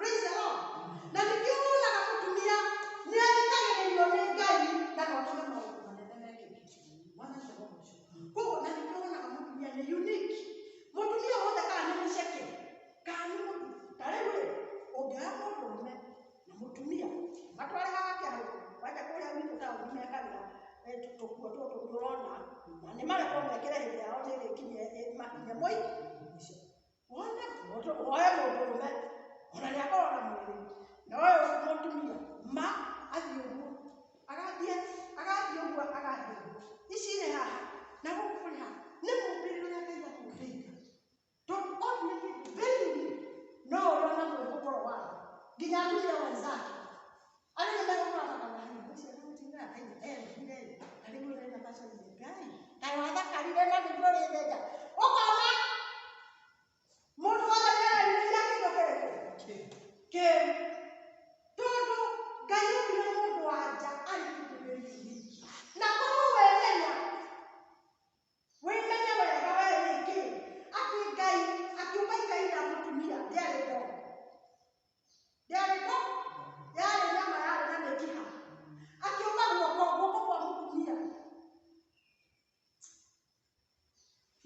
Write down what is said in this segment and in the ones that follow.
Praise the Lord. Na nĩkĩo wonaga mũtumia nĩ athikagĩrĩrio nĩ Ngai na no atũme maũndũ manene mekĩke. Mwathani agocwo. Koguo na nĩkĩo wonaga mũtumia nĩ unique. Mũtumia wothe kana nĩ mũceke kana nĩ mũtu ta rĩu rĩ ũngĩoya mũndũrũme na mũtumia matware haha kĩharũrũ kwanja kũrĩa gwitũ taũni mekagĩra tũkuo tũtũ nĩũrona na nĩ marekwo mekĩre hĩndĩ yao nĩ ĩrĩkinyia makinye mũico. Wone mũndũ woe mũndũrũme ona nĩ akorwo na mwĩrĩ na ũyũ mũtumia ma athiĩ ũguo agathiĩ agathiĩ ũguo agathiĩ ũguo ici irĩ haha na gũkũ kũrĩ haha nĩ mũmbĩre ũrĩa Ngai amũmbĩire tondũ ombire kĩndũ very unique no ũrĩa ona mwĩhũgũro wa thĩ nginya atumia wenzake arĩa nĩ megũkora makauga "Haiya, ũcio nĩ mũtumia haiya erugire ĩ na rĩu ũrenda fashion Ngai kaĩ wathakarire na nĩguo ũrĩthĩnja ũkona mũndũ wothe nĩ arerirĩria kĩndũ kĩrĩkũ kĩu tondũ Ngai ombire mũndũ wa nja arĩ kĩndũ very unique na korwo wemenya wĩmenye wega we wĩ kĩ atĩ Ngai akĩũmba igai rĩa mũtumia rĩarĩ ndogo rĩarĩ ndo yarĩ nyama yarĩ na mĩkiha akĩũmba guoko guoko kwa mũtumia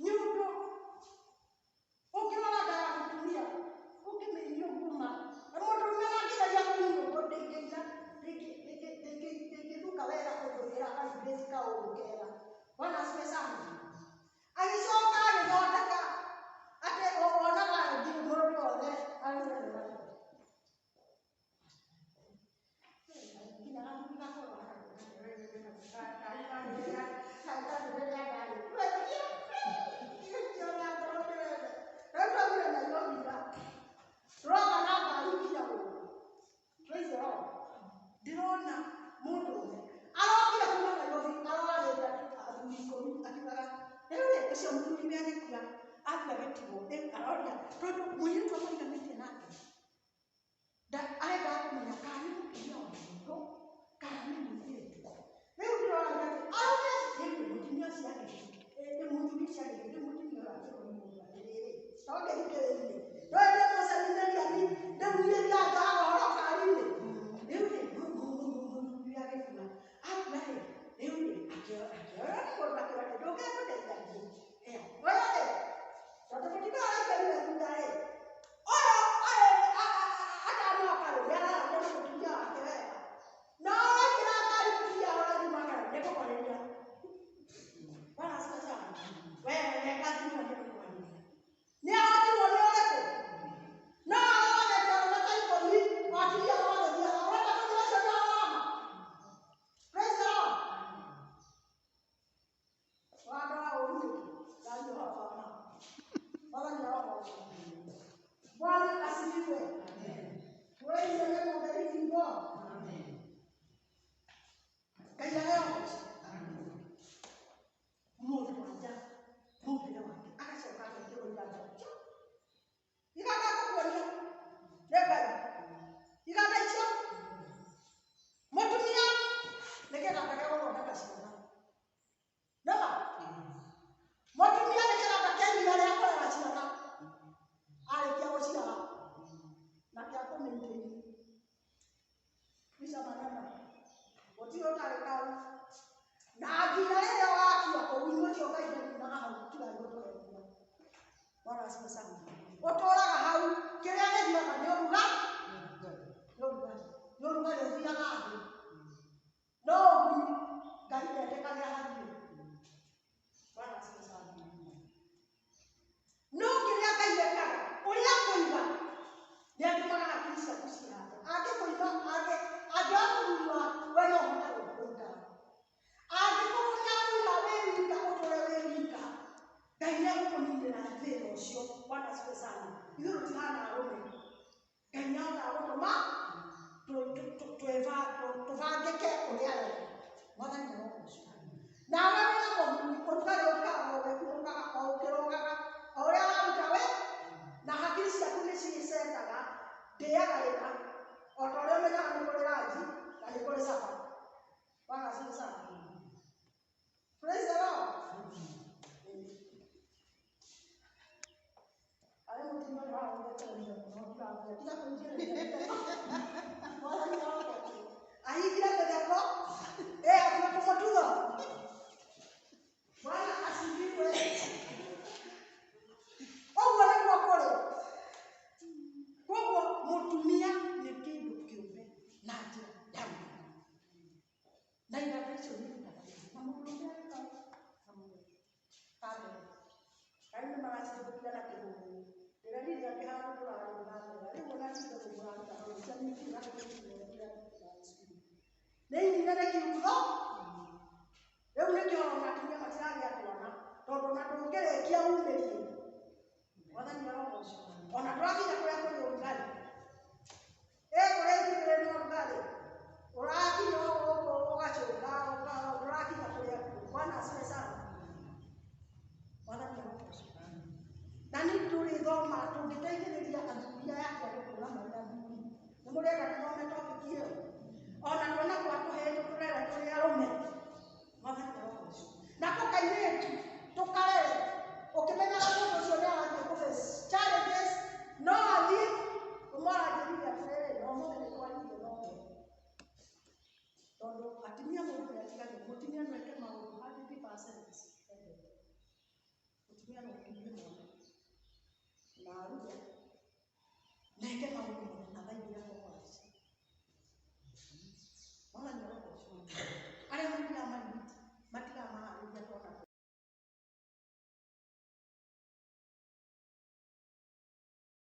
nĩ ũndũ ũngĩrora nda ya mũtumia ũngĩmĩinia ũguo ma na mũndũrũme angĩgeria kũinia ũguo ndĩngĩina ndĩngĩthuka wega ũndũ ĩra vibrate kaũndũ kega. Bwana asifiwe sana. Agĩcoka agĩthondeka atĩ wonaga nginya mũndũ wothe arĩ nginya gathuri gakorwo Roka na ngari nginya gũkũ. Praise the Lord. Ndĩrona mũndũ ũmwe arokire kuma Nairobi arorĩte athuri ikũmi akiugaga rĩu rĩ ũcio mũthuri we agĩkua akua gĩtigwo rĩu aroria tondũ mũirĩtu amũriganĩtie nake arendaga kũmenya kana nĩ mũtumia wa mũndũ kana nĩ mũirĩtu. Rĩu ndĩrona atĩ arũme rĩu mũtumia ũcio agĩthiĩ rĩu mũthuri ũcio agĩthiĩ rĩu mũtumia ũyũ akĩrwo nĩ mũndũ atĩrĩrĩ tongĩthikĩrĩirie no ĩndĩ mũcemithĩria ni rĩu niĩ ndiranjohaga ũhoro ngari-inĩ rĩu rĩ mũthuri agĩkua akua rĩ rĩu rĩ akĩoywo nĩ mũndũ akĩrwo atĩ ndũngĩmũteithagia ũyũ rĩ tondũ mũtumia ũyũ araikarire thutha rĩ ũyũ atanoka rĩ nĩararagia na mũtumia wake wega no waingĩra ngari mũtumia ahũra thimũ akara nĩngũkwarĩria. Bwana asifiwe sana. Wewe neka thimũ na nĩngũkwarĩria. Nĩ ahotirwo nĩ ũrĩkũ? No arorete arũme ta ikũmi o atumia magĩthiaga ũrenda kũnjĩra ũcio nĩ ũhoro wa ma? Praise the Lord. Wandora ũru nĩkĩ? Ndaria ũhoro wa ma. Mwathani arogocwo. Bwana asifiwe. Praise the name of the living God. Ngai arogocwo. Mũndũ wa nja mũmbĩre wake agacoka agekĩrwo iganda icio iganda ngũkuonia nĩ Ngai iganda icio mũtumia nĩ kĩganda gĩa gũthondeka ciana nĩma mũtumia nĩ kĩganda kĩa iria rĩa kũrera ciana arĩkia gũciara na kĩa kũ maintain ica maneno gũtirĩ ũtarĩ kau na nginya rĩrĩa ũgakinya kũu ũcio Ngai ndaninaga hau tiga gũtũhenia. Bwana asifiwe sana. Ũtũraga hau kĩrĩa gĩthiaga nĩ ũruga nĩ ũrugarĩ nĩ ũrugarĩ ũthiaga thĩ no ũgunyu Ngai ndetĩkagĩra hathiĩ. Bwana asifiwe sana. No kĩrĩa Ngai ekaga ũrĩa akũiga nĩ atũmaga hakiri ciaku cihate angĩkũiga angĩoya mũthuri waku we no ũhote gũikara angĩkorwo nĩ akũiga wĩ wika ũtũre wĩ wika Ngai nĩ egũkũninĩra thĩna ũcio. Bwana asifiwe sana. ti mbegũ mũraruta hau, cia nĩ cukuru. Nĩ inine nĩ kiugo. Rĩu nĩkĩo ũrona atumia matiragĩa twana, tondũ ona ndũngĩrĩkia umĩrie. Mwathani arogocwo. Ona ndũrakinya kũrĩa kũrĩ ũrugarĩ. Ĩ kũrĩa ithuĩ kũrĩ na ũrugarĩ. Ũrakinya o gũkũ ũgacũnga, ndũrakinya kũrĩa kũrĩ. Bwana asifiwe sana. Mwathani arogocwo. Na nĩ tũrĩthoma tũngĩteithĩrĩria athuri aya atĩa gũtũra marĩ athuri. Nĩ mũrenda tũthome topic ĩyo? Ona twana twa tũhĩĩ tũtũrere tũrĩ arũme. Mwathani arogocwo. Nako kairĩtu tũkarere ũkĩmenyaga mũndũ ũcio nĩ arathiĩ kũ face challenges, no athiĩ ũmwe aranjĩrire atĩrĩrĩ, na ũmũthĩ nĩ twaririe na ũmwe, tondũ atumia mũndũ nĩ atigagĩrwo, mũtumia no eke maũndũ 100% endete. Mũtumia no akinyie mwana na aruge na eke maũndũ mothe na thaa igĩrĩ.